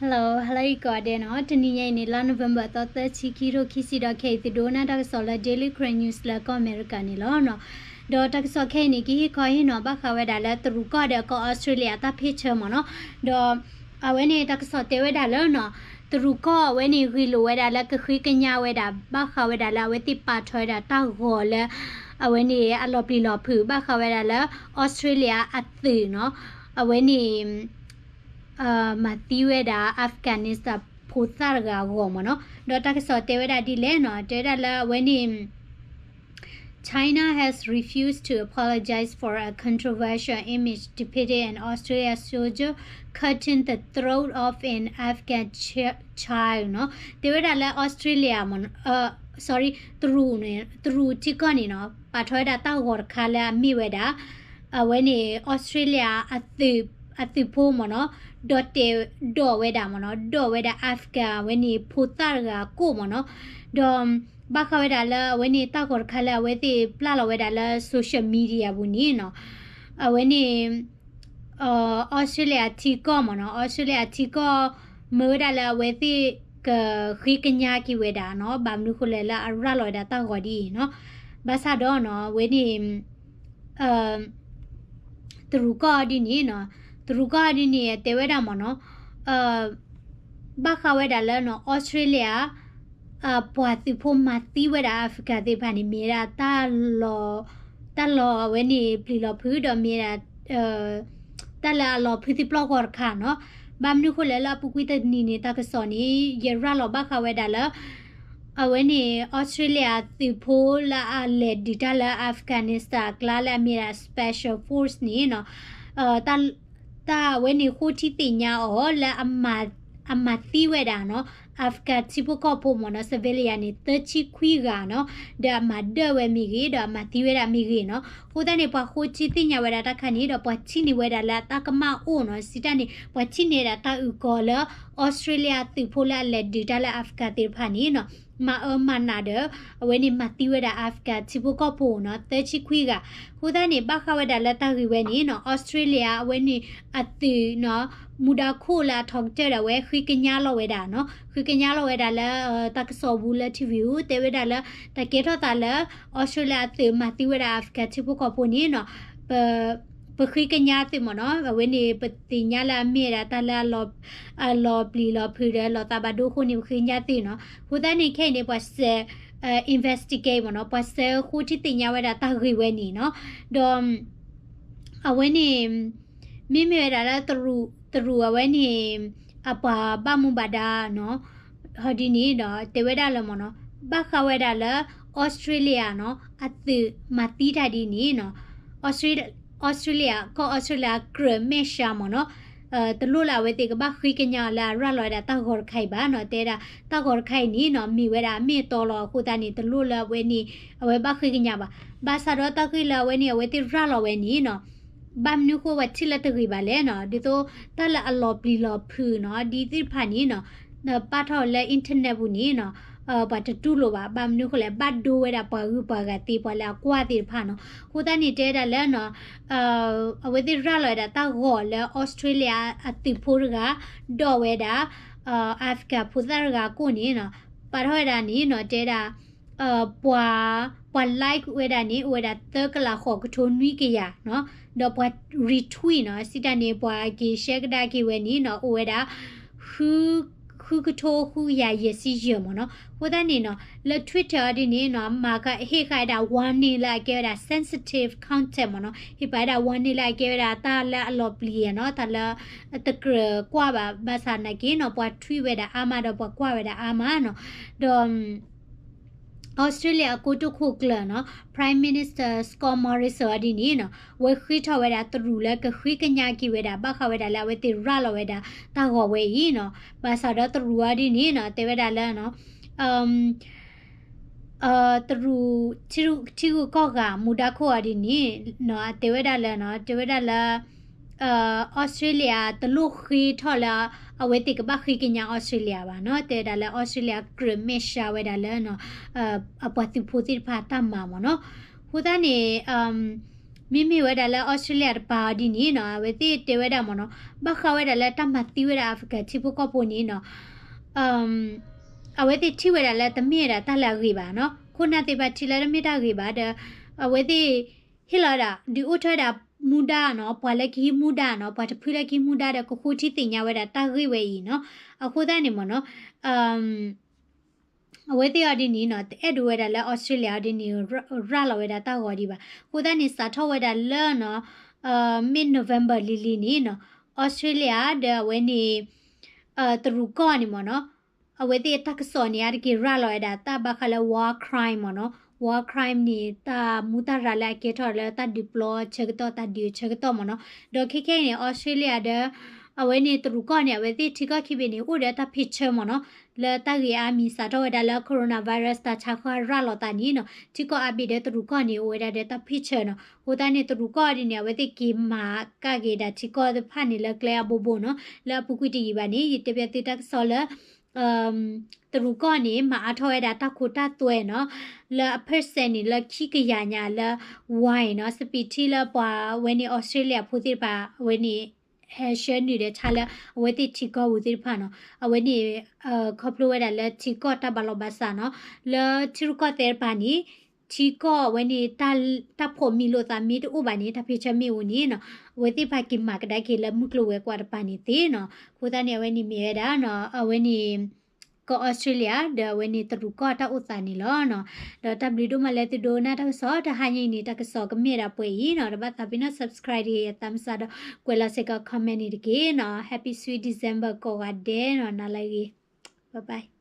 Hello, hello အံၤကိးဂၤဒဲးနီၤ, တနံၤညါအံၤန့ၣ် လါ November သီ သၢဆံ ခံကထိခံဆံဒီး ခဲအံၤသုဒိကနၣ်တၢ်ကစီၣ်လၢ Daily Karen News လၢကီၢ်အမဲရကၤန့ၣ်လီၤနီၤ. ဒီးတၢ်ကစီၣ်ခဲအံၤန့ၣ် ကဟ့ၣ်ခီဟ့ၣ်နီၤ ဘၣ်ဃးဝဲဒၣ်လၢတရူးကီၢ်ဒီးကီၢ်အီစထြ့လယါတၢ်ဖ့ၣ်ဆၢမ့ၢ်နီၤ. ဒီးအဝဲန့ၣ်တၢ်ကစီၣ်တဲဝဲဒၣ်လၢနီၤ, တရူးကီၢ်အဝဲန့ၣ်ဂ့ၢ်လိာ်ဝဲဒၣ်လၢကဃ့ကညးဝဲဒၣ် ဘၣ်ဃးဝဲဒၣ်လၢအဝဲသ့ၣ်ပာ်ထီၣ်ဝဲဒၣ်တၢ်ဂီၤလၢ အဝဲန့ၣ်အလီၤပျံၤလီၤဖုး ဘၣ်ဃးဝဲဒၣ်လၢ အီစထြ့လယါအသုးနီၤ, အဝဲန့ၣ် မၤသံဝဲဒၣ် Afghanistan ဖိသၣ်တဂၤအဂီၢ်မ့ၢ်နီၤ. ဒီးတၢ်ကစီၣ်တဲဝဲဒၣ်ဒ်လဲၣ်နီၤ, တဲဝဲဒၣ်လၢအဝဲန့ၣ် China has refused to apologize for a controversial image depicting an Australian soldier cutting the throat of an Afghan chi- child နီၤ. တဲဝဲဒၣ်လၢ Australia မ့ၢ်နီၤ, sorry, တရူးန့ၣ် တရူးထံကီၢ်န့ၣ်နီၤ, ပာ်ထီၣ်ဝဲဒၣ်တၢ်ဂီၤတခါလၢအမ့ၢ်ဝဲဒၣ် အဝဲန့ၣ် အီစထြ့လယါအသုး အသုးဖိမ့ၢ်နီၤ, ဒီးတဲ ဒိးဝဲဒၣ်မ့ၢ်နီၤ, ဒိးဝဲဒၣ် Afghan အဝဲန့ၣ်ဖိသၣ်တဂၤကိၣ်မ့ၢ်နီၤ. ဒီးဘၣ်ဃးဝဲဒၣ်လၢအဝဲန့ၣ်တၢ်ဂီၤတခါလၢအဝဲသ့ၣ်ပျၢ်လီၤဝဲဒၣ်လၢ social media ပူၤန့ၣ်နီၤ, အဝဲန့ၣ် အီစထြ့လယါထံကီၢ်မ့ၢ်နီၤ, အီစထြ့လယါထံကီၢ် မၢဝဲဒၣ်လၢအဝဲသ့ၣ်ကဃ့ကညးက့ၤဝဲဒၣ်နီၤ, ဘၣ်မနုၤဃိလဲၣ်လၢအရၤလီၤဝဲဒၣ်တၢ်ဂီၤဒ်အံၤနီၤ. ဘၣ်ဆၣ်ဒီးနီၤ အဝဲန့ၣ် တရူးကီၢ်ဒ်န့ၣ်နီၤ, တရူးကီၢ်ဒ်န့ၣ် တဲဝဲဒၣ်မ့ၢ်နီၤ, ဘၣ်ဃးဝဲဒၣ်လၢနီၤ အီစထြ့လယါ ပှၤသုးဖိမၤသံဝဲဒၣ် Afghan သ့ၣ်တဖၣ်န့ၣ် မ့ၢ်ဝဲဒၣ် တၢ်လီၤအဝဲန့ၣ်ပျံၤလီၤဖုးဒီးမ့ၢ်ဝဲဒၣ် တၢ်လၢအလီၤဖုးသံပျီၢ်ဂီၤတခါနီၤ. ဘၣ်မနုၤဃိလဲၣ်လၢအပူၤကွံာ်တနံၤန့ၣ် တၢ်ကစီၣ်န့ၣ် ယရၤလီၤဘၣ်ဃးဝဲဒၣ်လၢ အဝဲန့ၣ် အီစထြ့လယါသုးဖိလၢအလဲၤဒုးတၢ်လၢ Afghanistan အကျါလၢအမ့ၢ်ဒၣ် Special Force န့ၣ်နီၤ, တၢ်အဝဲန့ၣ်ဃိထံသ့ၣ်ညါအီၤလၢ အမၤသံဝဲဒၣ်နီၤ Afghan ထံဖိကီၢ်ဖိမ့ၢ်နီၤ civilian န့ၣ် သၢဆံခွံဂၤနီၤ, ဒီးအမၤဒၢၣ်ဝဲမ့ၢ်ဂ့ၤ ဒီးအမၤသံဝဲဒၣ်မ့ၢ်ဂ့ၤနီၤ. အဃိသတးန့ၣ် ပှၤဃိထံသ့ၣ်ညါဝဲဒၣ်တၢ်ခါန့ၣ်ဒီး ပှၤထံၣ်န့ၢ်ဝဲဒၣ်လၢအတၢ်ကမၣ်အိၣ်နီၤ, စံးတၢ်န့ၣ် ပှၤထံၣ်န့ၢ်ဒၣ်တၢ်အုၣ်ကီၤလၢ အီစထြ့လယါသုးဖိလၢအလဲၤဒုးတၢ်လၢ Afghan သ့ၣ်တဖၣ်န့ၣ်နီၤ မၤအၢမၤနးဒီး အဝဲန့ၣ်မၤသံဝဲဒၣ် Afghan ထံဖိကီၢ်ဖိနီၤ သၢဆံခွံဂၤ. အဃိသတးန့ၣ် ဘၣ်ဃးဝဲဒၣ်လၢတၢ်ဂ့ၢ်ဝဲန့ၣ်နီၤ အီစထြ့လယါအဝဲန့ၣ်အသုးနီၤ မူဒါခိၣ်လၢအထီကတၢၢ်ဒၣ်ဝဲ ဃ့ကညးလီၤဝဲဒၣ်နီၤ, ဃ့ကညးလီၤဝဲဒၣ်လၢ တၢ်ကစီၣ်ပူၤလၢ ထံဝံၤ အူ တဲဝဲဒၣ်လၢ တၢ်ကဲထီၣ်သးလၢ အီစထြ့လယါအသုးမၤသံဝဲဒၣ် Afghan ထံဖိကီၢ်ဖိန့ၣ်နီၤ ပ ပဃ့ကညးသုးမ့ၢ်နီၤ, အဝဲန့ၣ် ပသ့ၣ်ညါလၢအမ့ၢ်ဝဲဒၣ်တၢ်လၢ အလီၤပျံၤလီၤဖုးဒီးလီၤသးဘၣ်ဒိအဃိန့ၣ် ပဃ့ကညးသုးနီၤ. အဃိသတးန့ၣ် ခဲအံၤန့ၣ် ပှၤစဲး investigate မ့ၢ်နီၤ, ပှၤစဲးဃိထံသ့ၣ်ညါဝဲဒၣ်တၢ်ဂ့ၢ်ဝဲန့ၣ်နီၤ. ဒီး အဝဲန့ၣ် မ့မ့ၢ်ဝဲဒၣ်လၢ တရူးအဝဲန့ၣ် အပှၤဘၣ်မူဘၣ်ဒါနီၤ ဟီဒ်န့ၣ်ဒီး တဲဝဲဒၣ်လၢမ့ၢ်နီၤ, ဘၣ်ဃးဝဲဒၣ်လၢ အီစထြ့လယါနီၤ အသုးမၤသံတၢ်ဒ်န့ၣ်နီၤ, အီစထြ့လယါ ကီၢ်အီစထြ့လယါကြၢးမဲာ်ဆှးမ့ၢ်နီၤ, တလိၣ်လၢအဝဲသ့ၣ်ကဘၣ်ဃ့ကညးအီၤလၢအရၤလီၤဝဲဒၣ်တၢ်ဂီၤတခါအံၤဘၣ်နီၤ, တဲဒၣ် တၢ်ဂီၤတခါအံၤန့ၣ်နီၤ မ့ၢ်ဝဲဒၣ်အမ့ၢ်အတီလီၤအဃိသတးန့ၣ် တလိၣ်လၢအဝဲန့ၣ် အဝဲဘၣ်ဃ့ကညးဘၣ်. ဘၣ်ဆၣ်ဒီးတၢ်ဂ့ၢ်လၢအဝဲန့ၣ် အဝဲသ့ၣ်ရၤလီၤဝဲန့ၣ်နီၤ ဘၣ်မနုၤဃိပှၤထံၣ်လၢတဂ့ၤဘၣ်လဲၣ်နီၤ, ဒ်သိးတၢ်လၢအလီၤပျံၤလီၤဖုးနီၤ ဒ်သ့ၣ်တဖၣ်န့ၣ်နီၤ ပာ်ထီၣ်လၢ internet ပူၤန့ၣ်နီၤ ပှၤတတူၢ်လိာ်ဘၣ်, ဘၣ်မနုၤဃိလဲၣ် ဘၣ်ဒိဝဲဒၣ်ပှၤဂုၤပှၤဂၤသ့ ပှၤလၢအကွၢ်သ့ၣ်တဖၣ်နီၤ. အဃိသတးန့ၣ် တဲဒၣ်လၢနီၤ အဝဲသ့ၣ်ရၤလီၤဝဲဒၣ်တၢ်ဂီၤလၢ အီစထြ့လယါအသုးဖိတဂၤ ဒီးဝဲဒၣ် Afghan ဖိသၣ်တဂၤကိၣ်န့ၣ်နီၤ ပာ်ထီၣ်ဝဲဒၣ်န့ၣ်နီၤ တဲဒၣ် ပှၤ ပှၤ like ဝဲဒၣ်န့ၣ် အိၣ်ဝဲဒၣ်သၢကလးဃိးကထိနွံကယၤနီၤ, ဒီးပှၤ retweet နီၤ စံးတၢ်န့ၣ် ပှၤက့ၤ share ကဒါက့ၤဝဲန့ၣ်နီၤ အိၣ်ဝဲဒၣ် ဃု ဃုကထိဃုကယၤယဲၢ်ဆံယဲၢ်မ့ၢ်နီၤ. အဃိသတးန့ၣ်နီၤ လၢ Twitter အီၤဒ်န့ၣ်နီၤ မၤကဟ့ၣ်ဃာ်ဝဲဒၣ် warning လၢအကဲဝဲဒၣ် sensitive content မ့ၢ်နီၤ, ဟ့ၣ်ပာ်ဝဲဒၣ် warning လၢအကဲဝဲဒၣ်တၢ်လၢအလီၤပျံၤနီၤ, တၢ်လၢတကြၢးကွၢ်ဘၣ်, ဘၣ်ဆၣ်နာ်က့နီၤ ပှၤ tweet ဝဲဒၣ်အါမးဒီးပှၤကွၢ်ဝဲဒၣ်အါမးနီၤ. ဒီး အီစထြ့လယါအကိတိာ်ခိၣ်ကျၢၢ်နီၤ Prime Minister Scott Morrison အီၤဒ်န့ၣ်နီၤ အဝဲဃ့ထီၣ်ဝဲဒၣ်တရူးလၢကဃ့ကညးက့ၤဝဲဒၣ် ဘၣ်ဃးဝဲဒၣ်လၢအဝဲသ့ၣ်ရၤလီၤဝဲဒၣ်တၢ်ဂီၤဝဲအံၤနီၤ. ဘၣ်ဆၣ်ဒီးတရူးအီၤဒ်န့ၣ်နီၤ တဲဝဲဒၣ်လၢ တရူး ထံဂုၤကီၢ်ဂၤမူဒါခိၣ်အီၤဒ်န့ၣ်နီၤ တဲဝဲဒၣ်လၢနီၤ တဲဝဲဒၣ်လၢ အီစထြ့လယါတလိၣ်ဃ့ထီၣ်လၢ အဝဲသ့ၣ်ကဘၣ်ဃ့ကညးအီစထြ့လယါဘၣ်နီၤ. တဲဝဲဒၣ်လၢအီစထြ့လယါကြၢးမဲာ်ဆှးဝဲဒၣ်လၢ အပှၤသုးဖိသ့ၣ်တဖၣ်တၢ်မၤမ့ၢ်နီၤ. အဃိသတးန့ၣ် မ့မ့ၢ်ဝဲဒၣ်လၢ Australia တပၤအီၤဒ်န့ၣ်နီၤ အဝဲသ့ၣ်တဲဝဲဒၣ်မ့ၢ်နီၤ ဘၣ်ဃးဝဲဒၣ်လၢတၢ်မၤသံဝဲဒၣ် Africa ထံဖိကီၢ်ဖိန့ၣ်နီၤ အဝဲသ့ၣ်ထံၣ်ဝဲဒၣ်လၢတမ့ၢ်ဝဲဒၣ်တၢ်လၢအဂ့ၤဘၣ်နီၤ ခိၣ်နၢ်သ့ၣ်တဖၣ်ထံၣ်လၢတမ့ၢ်တၢ်ဂ့ၤဘၣ်ဒီး အဝဲသ့ၣ် ဟ့ၣ်လီၤဝဲဒၣ် ဒုးအိၣ်ထီၣ်ဝဲဒၣ်မူဒါနီၤ ပှၤလၢကဟံးမူဒါနီၤ ပှၤတဖုလၢကဟံးမူဒါဒီး ကဃိထံသ့ၣ်ညါဝဲဒၣ်တၢ်ဂ့ၢ်ဝဲအံၤနီၤ အဃိသတးန့ၣ်မ့ၢ်နီၤ အဝဲသ့ၣ်အီၤဒ်န့ၣ်နီၤ တအဲၣ်ဒိးဝဲဒၣ်လၢ Australia အီၤဒ်န့ၣ် ရၤလီၤဝဲဒၣ်တၢ်ဂီၤဒံးဘၣ်. အဃိသတးန့ၣ် စးထီၣ်ဝဲဒၣ်လၢနီၤ မ့ၢ် November လံၤလံၤန့ၣ်နီၤ Australia ဒီးအဝဲန့ၣ် တရူးကီၢ်န့ၣ်မ့ၢ်နီၤ အဝဲသ့ၣ်တၢ်ကစီၣ်န့ၣ် အါတက့ၢ်ရၤလီၤဝဲဒၣ်တၢ်ဘၣ်ဃးလၢ war crime မ့ၢ်နီၤ war crime န့ၣ် တၢ်မူတၢ်ရၤလၢအကဲထီၣ်လၢတၢ်ဒုးပျီဆၢကတီၢ် တၢ်ဒုးဆၢကတီၢ်မ့ၢ်နီၤ ဒီးခဲခဲအံၤန့ၣ် Australia ဒီး အဝဲန့ၣ်တရူးကီၢ်န့ၣ် အဝဲသ့ၣ်ထံကီၢ်ခံဘ့ၣ်န့ၣ် အိၣ်ဒီးတၢ်ဖ့ၣ်ဆၢမ့ၢ်နီၤ လၢတၢ်ဂ့ၢ်အါမံၤစးထီၣ်ဝဲဒၣ်လၢ coronavirus တၢ်ဆါဃၢ်ရၤလီၤသးန့ၣ်နီၤ ထံကီၢ်အါဘ့ၣ်ဒီးတရူးကီၢ်န့ၣ် အိၣ်ဝဲဒၣ်ဒီးတၢ်ဖ့ၣ်ဆၢနီၤ အဃိသတးန့ၣ် တရူးကီၢ်ဒ်န့ၣ် အဝဲသ့ၣ်က့ၤမၤကၣ်က့ၤဒၣ်ထံကီၢ်သ့ၣ်တဖၣ်န့ၣ်လၢကျဲအဘိဘိနီၤ လၢအပူၤကွံာ်တယံာ်ဘၣ်န့ၣ် ယတဲဘၣ်သုတၢ်ကစီၣ်လၢ တရူးကီၢ်န့ၣ် မၤအါထီၣ်ဝဲဒၣ်တၢ်ခိတၢ်သွဲနီၤ လၢအ percent န့ၣ် လၢခံကယၤညါလၢ ဝါအံၤနီၤ စပံးထံလၢပှၤဝဲန့ၣ် Australia ဖိသ့ၣ်တဖၣ် အဝဲန့ၣ် ဟဲဆှၢနုာ်ဒီးဆါလၢ အဝဲသ့ၣ်ထံကီၢ်ပူၤသ့ၣ်တဖၣ်နီၤ အဝဲန့ၣ် ခီဖျိဝဲဒၣ်လၢထံကီၢ်တၢ်ဘၣ်လီၤဘၣ်ဆးနီၤ လၢထံရူၢ်ကီၢ်သဲးတပၤန့ၣ် ထံကီၢ်အဝဲန့ၣ် တၢ်ဖှိၣ်မံလိာ်သးမ့ၢ်တအိၣ်ဘၣ်န့ၣ် တၢ်ဖ့ၣ်ဆၢမ့ၢ်အိၣ်န့ၣ်နီၤ အဝဲသ့ၣ်တဖၣ်က့ၤမၤကဒါက့ၤလၢမုၢ်ကျိၤဝဲၤကွာ်တပၤန့ၣ်သ့နီၤ အဃိသတးန့ၣ် အဝဲန့ၣ်မ့ၢ်ဝဲဒၣ် အဝဲန့ၣ် ကီၢ် Australia ဒီးအဝဲန့ၣ်တရူးကီၢ်တၢ်အိၣ်သးန့ၣ်လီၤနီၤ ဒီးတၢ်ဘျုးဒိၣ်မးလၢသုဒိကနၣ်တၢ်ကစီၣ် တဟါညါအံၤန့ၣ် တၢ်ကစီၣ်ကမ့ၢ်ဒၣ်ပှဲၤအံၤနီၤ တဘၣ်သးပ့ၤနီၣ် subscribe တဂ့ၤ အသးမစးဒီး ကွဲးလီၤစ့ၢ်ကီး comment န့ၣ်တက့ၢ်နီၤ Happy sweet December ကိးဂၤဒဲးနီၤ နၤလၢအဂ့ၤ bye bye